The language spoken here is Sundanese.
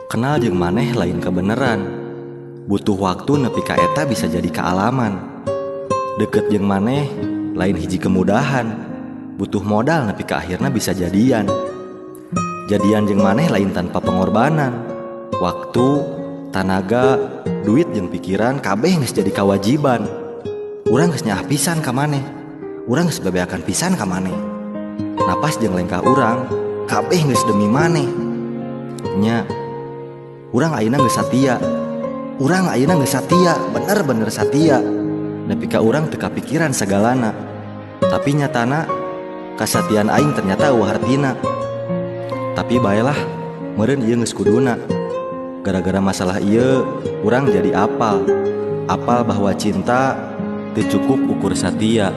Kenal jeung maneh lain kebeneran. Butuh waktu nepi ka eta bisa jadi kaalaman. Deket jeung maneh lain hiji kemudahan. Butuh modal nepi ka akhirna bisa jadian. Jadian jeung maneh lain tanpa pengorbanan. Waktu, tanaga, duit jeung pikiran kabeh geus jadi kewajiban. Urang geus nyaah pisan ka maneh. Urang geus bebeakan pisan ka maneh. Napas jeung lengkah urang kabeh geus demi maneh. Nya, urang ayeuna geus satia. Urang ayeuna geus satia, bener-bener satia. Nepi ka urang teu kapikiran sagalana. Tapi nyatana kasatian aing ternyata eueuh hartina. Tapi baelah, meureun ieu geus kuduna. Gara-gara masalah ieu, urang jadi apal. Apal bahwa cinta teu cukup ukur satia.